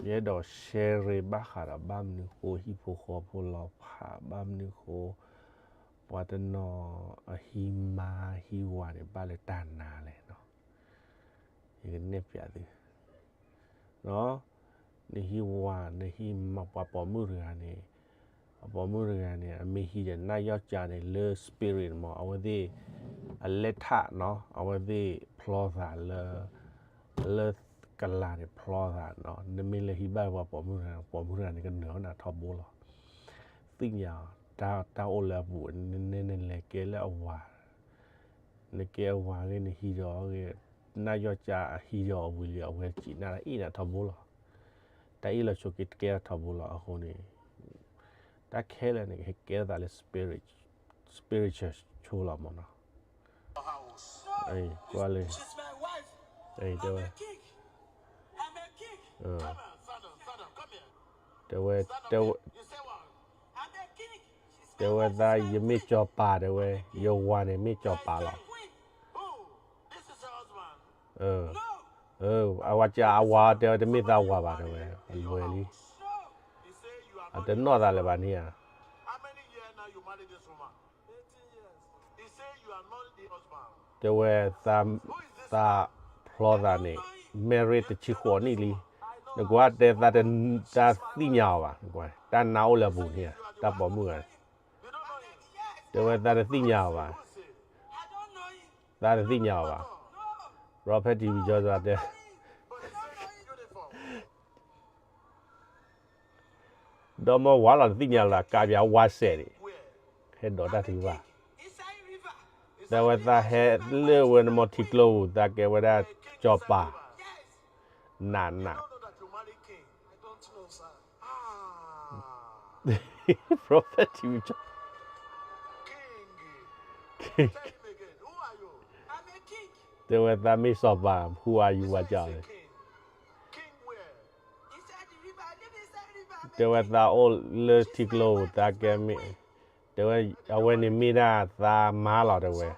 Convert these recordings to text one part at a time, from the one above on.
ယအဲၣ်ဒိး share ဘၣ်ဃးဒီးဘၣ်မနုၤဃိဟံၣ်ဖိဃီဖိလီၤဖး ဘၣ်မနုၤဃိ ပှၤတနီၤအဟံးမါဟံးဝၤန့ၣ် ဘၣ်လၢတၢ်နါလဲၣ်နီၤ. ယကနဲၣ်ပျးသု နဟံးဝၤ နဟံးမါ ပှၤပိာ်မုၣ်တဂၤန့ၣ် အပိာ်မုၣ်တဂၤန့ၣ် အမ့ၢ်ဟံးဒီးနၢ်ယီၢ်ကၠါန့ၣ် လၢ spirit မး အဝဲသ့ၣ် အလဲၢ်ထၣ်နီၤ အဝဲသ့ၣ်ဖျီသးလၢ လၢကလၤန့ၣ်ဖျီသးနီၤ နမ့ၢ်လဲၤဟံးဘၣ်ပှၤပိာ်မုၣ်တဂၤ ပိာ်မုၣ်တဂၤန့ၣ် ကနၢၤနၤထီဘိလီၤ. သ့ၣ်ညါ တၢ်အိၣ်လၢအပူၤ နလဲၤကဲလၢအဝၤ နကဲအဝၤဂ့ၤ နဟံးဒီးဂ့ၤ နၢ်ယီၢ်ကၠါအဟံးဒီးအဝံၤလံ အဝဲစံးနၢ်အ့ၣ်နၤထီဘိလီၤ. တၢ်အ့ၣ်လီၤဆိးက့တကဲထီဘိလီၤ အဃိန့ၣ် တၢ်ခဲလၢာ်န့ၣ် ကဟဲကဲထီၣ်သးလၢ spirit, spiritual ဆိလီၤမးနီၤ. ကွၢ်လၢ တဲဝဲ တဲဝဲ တဲဝဲ တဲဝဲသး ယမ့ၢ်စီၤပၤ တဲဝဲ ယဝၤန့ၣ်မ့ၢ်စီၤပၤလီၤ. အဝၤကးအဝၤတဲဝဲ တမ့ၢ်သးဝၤဘၣ် တဲဝဲ အလွဲၢ်လံ. အတနီၣ်သးလၢၤဘၣ်န့ၣ်ဧါ. တဲဝဲ သးဖျီသးန့ၣ် married တဆံဃိးနံၣ်လံ. နကွၢ်တဲသး တသ့ၣ်ညါအီၤဘၣ်, တၢ်နါအိၣ်လၢအပူၤန့ၣ်ဧါ, တၢ်ပိာ်မုၣ်ဂၤန့ၣ်. တဲဝဲသးတသ့ၣ်ညါအီၤဘၣ်, သးတသ့ၣ်ညါအီၤဘၣ်. Prophet ထံဝံၤကၠီသးတဲ ဒီမါဝၤလီၤတသ့ၣ်ညါလၢၤ ကးပၠးဝါစဲးန့ၣ်, ဟဲဒိးတၢ်ထုကဖၣ်, တဲဝဲသးဟဲလၢဝဲနမီၤထံကျိပူၤ သးကဲဝဲဒၣ်စီၤပၤ, နးနး, Prophet ထံဝံၤကၠီ တဲဝဲသးမ့ၢ်စီၤပၤ who are you ဝဲကၠီန့ၣ် တဲဝဲသးအိၣ်လၢထံကျိပူၤ သးကဲမ့ၢ်, တဲဝဲ အဝဲန့ၣ်မ့ၢ်ဒၣ်သးမါလီၤ တဲဝဲ,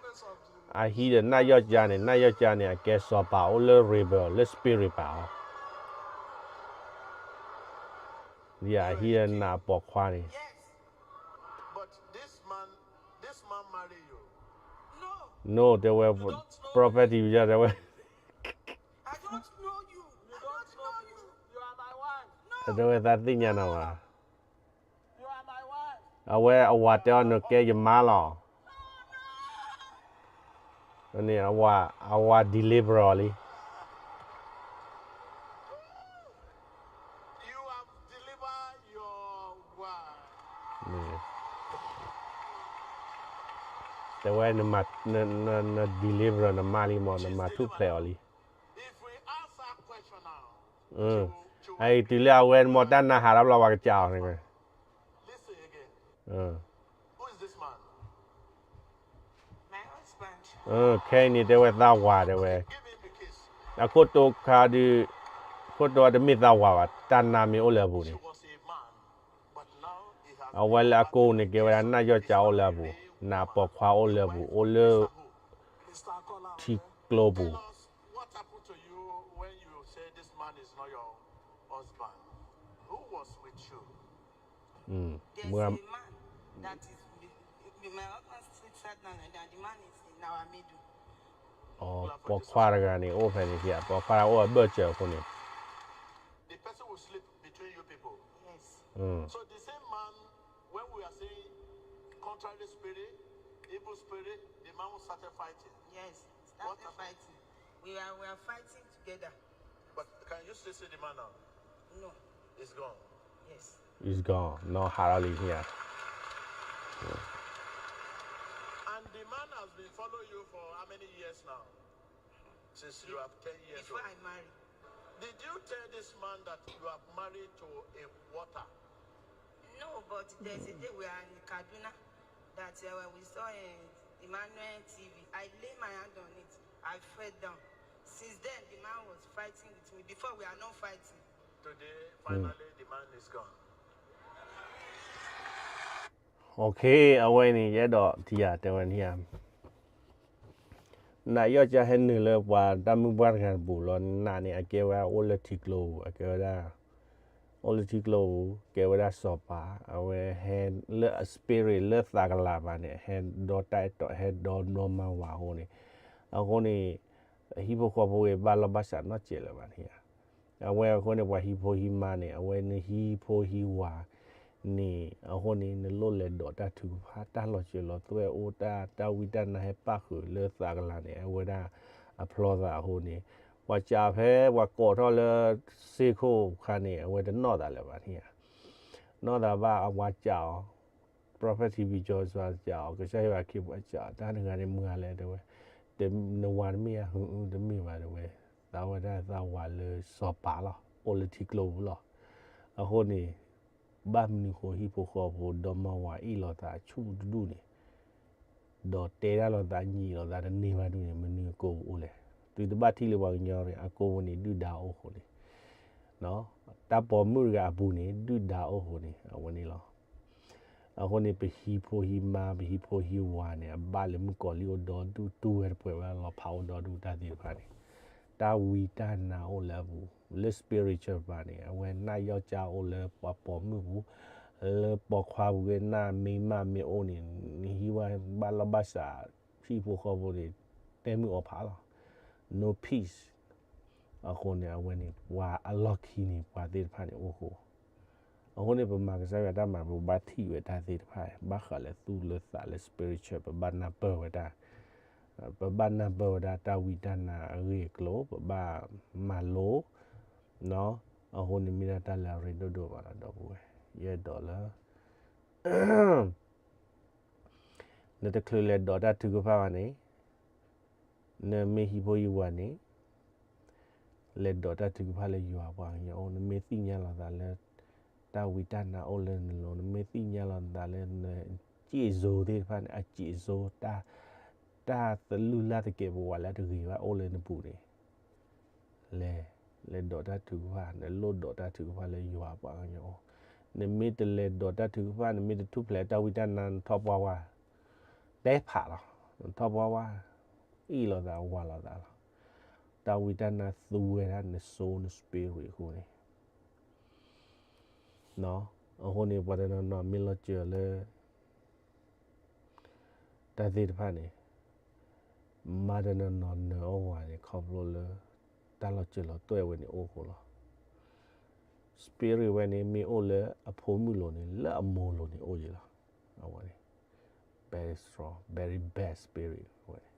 အဟံးဒီးနၢ်ယီၢ်ကၠါန့ၣ်, နၢ်ယီၢ်ကၠါန့ၣ် အကဲစီၤပၤအိၣ်လၢ rebel လၢ spirit ပၤအီၤ, ဒ်အဟံးဒီးနးပိာ်ခွါန့ၣ် No တဲဝဲ, prophet ထံဝံၤကၠီတဲဝဲ, တဲဝဲသးသ့ၣ်ညါနၤဘၣ်, အဝဲအဝၤတဲအီၤ နကဲယမါလီၤ, အဝၤ deliver အီၤလံ တဲဝဲ န deliver နမါလံမး, နမၤထူၣ်ဖျဲးအီၤလံ, အံၤတုၤလၢအဝဲမ့ၢ်တၢ်နါဟးထီၣ်ဘျီ ပှၤကစးအီၤန့ၣ်, ခဲအံၤန့ၣ်တဲဝဲသးဝၤ တဲဝဲ, အခိၣ်တိခါဒုး, ခိၣ်တိတမ့ၢ်သးဝၤဘၣ်, တၢ်နါမ့ၢ်အိၣ်လၢအပူၤန့ၣ်, အဝဲလၢအကိးန့ၣ် ကဲဝဲဒၣ်နၢ်ယီၢ်ကၠါအိၣ်လၢအပူၤ, နးပိာ်ခွါအိၣ်လၢအပူၤ, အိၣ်လၢ ထံကျိပူၤ ပိာ်ခွါတဂၤန့ၣ် အိၣ်ဖဲန့ၣ် ပိာ်ခွါတဂၤအိၣ်အဘၢၣ်စၢၤအဃိန့ၣ်, It's gone, နီၢ်ဟးထီၣ်လံန့ၣ်ဧါ. Okay, အဝဲန့ၣ် ယအဲၣ်ဒိးထံၣ်ယၤတဲဝဲန့ၣ်ဧါ. နးယီၢ်ကၠါဟဲနုာ်လၢပှၤတၢ်မုၢ်ပှၢ်တဂၤတပူၤလီၤ. နးန့ၣ် အကဲဝဲအိၣ်လၢထံကျိပူၤ, အကဲဝဲဒၣ် အိၣ်လၢထံကျိပူၤ ကဲဝဲဒၣ်စီၤပၤ, အဝဲဟဲလၢအ spirit လၢသးကလၤဘၣ်န့ၣ် ဟဲဒီတၢ်အဲၣ်တီ ဟဲဒီဒီမါဝၤအဃိန့ၣ်, အဃိန့ၣ် ဟံၣ်ဖိဃီဖိဂ့ၤ ဘၣ်လီၢ်ဘၣ်စးနီတစဲးလၢၤဘၣ်န့ၣ်ဧါ. အဝဲအဃိန့ၣ် ပှၤဟံးဖိဟံးမါန့ၣ် အဝဲနဟံးဖိဟံးဝၤန့ၣ် အဃိန့ၣ် နလိၣ်လဲၤဒိးတၢ်ထုကဖၣ် တၢ်လီၤစၢၤလီၤသွဲၣ်အိၣ်တၢ် တၢ်ဝံတၢ်နါဟဲပၣ်ဃုာ်လၢသးကလၤန့ၣ် အဝဲဒၣ်အဖျီသးအဃိန့ၣ် ပှၤစးဖဲပှၤကိးထီၣ်လၢစ့ခိၣ်ခါန့ၣ် အဝဲတနီၣ်သးလၢၤဘၣ်န့ၣ်ဧါ. နီၣ်သးဘၣ်အဝၤစးအီၤ, Prophet T B Joshua စးအီၤ, ကစၢ်ယွၤအခ့အပှၤစးအီၤ, တၢ်တဂၤန့ၣ်မုၢ်ဂၤလဲၣ်တဲဝဲ, နဝၤတမ့ၢ်ယၤဟု တမ့ၢ်ဘၣ်တဲဝဲ, သးဝဲဒၣ်သးဝၤလၢစီၤပၤလီၤ, အိၣ်လၢထံကျိပူၤလီၤ. အဃိန့ၣ် ဘၣ်မနုၤဃိဟံၣ်ဖိဃီဖိ ဒီမါဝၤအ့ၣ်လိာ်သးဆူၣ်တဒူၣ်န့ၣ် ဒီးတဲတၢ်လိာ်သးညံးလိာ်သးတန့ၢ်ဘၣ်ဒူၣ်န့ၣ် မနုၤအကိာ်ပူၤအိၣ်လဲၣ်. သုတဘၣ်ထံၣ်လၢပှၤကညီန့ၣ် အကိာ်ပူၤန့ၣ် ဒုၣ်ဒါအိၣ်ဃိန့ၣ်, တၢ်ပိာ်မုၣ်တဂၤအပူၤန့ၣ် ဒုၣ်ဒါအိၣ်ဃိန့ၣ် အဝဲန့ၣ်လီၤ. အဃိန့ၣ် ပဟံးဖိဟံးမါ ပဟံးဖိဟံးဝၤန့ၣ် အဘၣ်လၢမုၣ်ကီၤလံၢ်အိၣ်ဒီဒူၣ် တူၢ်ဝဲတပှဲၤဝဲ လီၤဖးအိၣ်ဒီဒူၣ်တၢ်သ့ၣ်တဖၣ်န့ၣ် တၢ်ဝံတၢ်နါအိၣ်လၢအပူၤ, လၢ spiritual ဘၣ်န့ၣ် အဝဲနၢ်ယီၢ်ကၠါအိၣ်လၢပှၤပိာ်မုၣ်ပူၤ, လၢပိာ်ခွါပူၤဂ့ၤ နၢ်မ့ၢ်မးမ့ၢ်အိၣ်န့ၣ် နဟံးဝဲဘၣ်လီၢ်ဘၣ်စး ဟံၣ်ဖိဃီဖိန့ၣ် တဲမုၢ်အီၣ်ဖးလီၤ. No peace. အဃိန့ၣ် အဝဲန့ၣ် ပှၤအလီၢ်ခံန့ၣ် ပှၤသ့ၣ်တဖၣ်န့ၣ်အိၣ်ဃိ, အဃိန့ၣ် ပမၤကစၢ်ယွၤတၢ်မၤ ပဘၣ်ထံၣ်ဝဲတၢ်သ့ၣ်တဖၣ် ဘၣ်ဃးလၢသူၣ်လၢသးလၢ spiritual ပဘၣ်နၢ်ပၢၢ်ဝဲဒၣ် ပဘၣ်နၢ်ပၢၢ်ဝဲဒၣ်တၢ်ဝံတၢ်နါအဂ့ၢ်အကျိၤ ပဘၣ်မၤလိ, အဃိန့ၣ်မ့ၢ်ဒၣ်တၢ်လၢအရ့ဒိၣ်ဒိၣ်မးလီၤ ဒီပုၢ်ဝဲၢ်, ယအဲၣ်ဒိးလၢ နတချုးလဲၤဒိးတၢ်ထုကဖၣ်ဘၣ်န့ၣ်, နမ့ၢ်ဟံၣ်ဖိဟံးဝၤန့ၣ်, လဲၤဒိးတၢ်ထုကဖၣ်လၢယွၤပှၤကညီအိၣ်, နမ့ၢ်သ့ၣ်ညါလီၤသးလၢ တၢ်ဝံတၢ်နါအိၣ်လၢနလိၤ, နမ့ၢ်သ့ၣ်ညါလီၤသးလၢနစံၣ်စိၤသ့ၣ်တဖၣ်န့ၣ် အစံၣ်စိၤ တၢ် တၢ်သလုၢ်လၢ်သကဲးပဝးလၢအတဂ့ၤဘၣ်အိၣ်လၢနပူၤန့ၣ် လဲၤ, လဲၤဒိးတၢ်ထုကဖၣ်, နလိၣ်ဒိးတၢ်ထုကဖၣ်လၢယွၤပှၤကညီအိၣ်, နမ့ၢ်တလဲၤဒိးတၢ်ထုကဖၣ် နမ့ၢ်တထူၣ်ဖျဲးတၢ်ဝံတၢ်နါ နထီၣ်ပှၢ်ဝါ, တဲဖးလီၤ, နထီၣ်ပှၢ်ဝါ, အ့ၣ်လိာ်သးဝၤလိာ်သးလီၤ, တၢ်ဝံတၢ်နါသူဝဲဒၣ်န soul န spirit အဃိန့ၣ် အဃိန့ၣ် ပှၤတနီၤနီၤမ့ၢ်လီၤစၢၤလၢ တၢ်သ့ၣ်တဖၣ်န့ၣ် မၤတနီၤနီၤနၢၤအီၣ်ဝၤန့ၣ် ခီဖျိလၢ တၢ်လီၤစၢၤလီၤသွဲၣ်ဝဲန့ၣ်အိၣ်ဃိလီၤ. Spirit ဝဲန့ၣ် မ့ၢ်အိၣ်လၢအဖိမုၣ်လိၤန့ၣ် လၢအမိၢ်လိၤန့ၣ်အိၣ်ယံၤလီၤ. အဝဲန့ၣ် very strong, very bad spirit ဝဲန့ၣ်.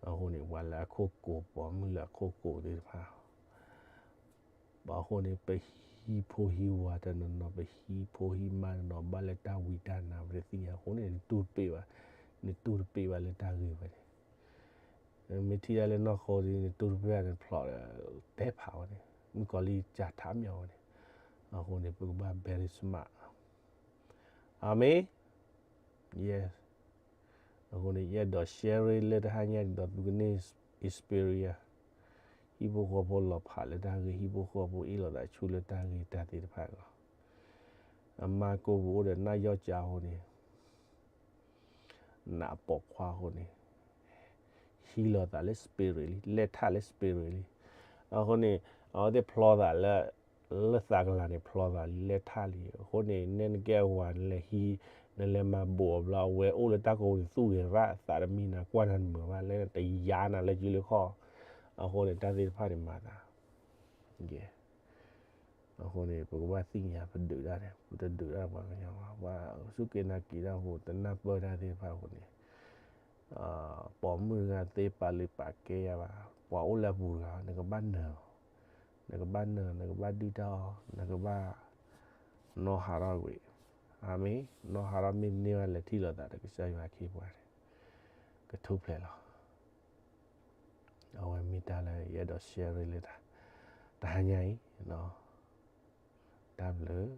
အဃိန့ၣ် ပှၤလၢအခိၣ်ကိး ပိာ်မုၣ်လၢအခိၣ်ကိးသ့ၣ်တဖၣ် အဃိန့ၣ် ပဟံးဖိဟံးဝၤတနီၤနီၤ ပဟံးဖိဟံးမါတနီၤ ဘၣ်လၢတၢ်ဝံတၢ်နါ ပတသ့ၣ်ညါအဃိန့ၣ် နတူၢ်တပ့ၢ်ဘၣ်, နတူၢ်တပ့ၢ်ဘၣ်လၢတၢ်ဂ့ၢ်ဝဲန့ၣ်. မ့ၢ်ထံၣ်ဒၣ်လၢနီၢ်ခိဒီး နတူၢ်တပ့ၢ်ဘၣ် နဖျိးဒီး တဲဖးဝဲန့ၣ် မုၣ်ကီၤလံၢ်စးထးမံၤဝဲန့ၣ်. အဃိန့ၣ် ပကဘၣ် very smart အၤမ့ၣ်. Yes. အဃိန့ၣ် ယအဲၣ်ဒိး share လၢတဟါညါဒ်သိးသုကန့ၢ် experience ဟံၣ်ဖိဃီဖိလီၤဖးလၢတၢ်ဂ့ၢ် ဟံၣ်ဖိဃီဖိအ့ၣ်လိာ်သးဆူၣ်လၢတၢ်ဂ့ၢ်တၢ်သ့ၣ်တဖၣ်လီၤ. အမါကိာ်ပူၤအိၣ်ဒီးနၢ်ယီၢ်ကၠါအဃိန့ၣ် နပိာ်ခွါအဃိန့ၣ် ဟံးလိာ်သးလၢ spirit လံ လဲၣ်ထၣ်လၢ spirit လံ. အဃိန့ၣ် အဝဲသ့ၣ်ဖျီသးလၢ လၢသးကလၤန့ၣ် ဖျီသးလံ လဲၣ်ထၣ်လံ. အဃိန့ၣ် နဲနကဲအဝၤ နလဲၤဟံး နလဲၤမၤဘူးအီၤဘျီ အဝဲအိၣ်လၢတၢ်ကိးပူၤန့ၣ် သူၣ်ဂ့ၤရၣ်သးတမံၤ နကွၢ်နၤတမုာ်ဘၣ် လၢနတယါနၤလၢကၠိလၢခီၣ်. အဃိန့ၣ် တၢ်သ့ၣ်တဖၣ်န့ၣ်မၤသး အဃိန့ၣ် ပကဘၣ်သ့ၣ်ညါ ပဒုးတၢ်န့ၣ် ပတဒုးတၢ်ပှၤကညီဘၣ်. ပှၤစူၢ်က့ၤနာ်က့ၤတၢ်ဖိ တနၢ်ပၢၢ်တၢ်သ့ၣ်တဖၣ်အဃိန့ၣ် ပိာ်မုၣ်တဂၤသ့ပာ်လုၢ်ပာ်ကဲယၤဘၣ်. ပှၤအိၣ်လၢအပူၤတဂၤ နကဘၣ်နၢၤအီၤ, နကဘၣ်နၢၤ နကဘၣ်ဒုၣ်တၢ်အီၤ နကဘၣ် နီၢ်ဟးထီၣ်ကွံာ်. အၤမ့ၣ်. နီၢ်ဟးထီၣ်မ့ၢ်တန့ၢ်ဘၣ် လဲၤထံၣ်လိာ်သးဒီးကစၢ်ယွၤအခ့အပှၤန့ၣ် ကထူၣ်ဖျဲးလီၤ. အဝဲမ့ၢ်တၢ်လၢယအဲၣ်ဒိး share လၢ တဟါညါအံၤ တၢ်ဘျုး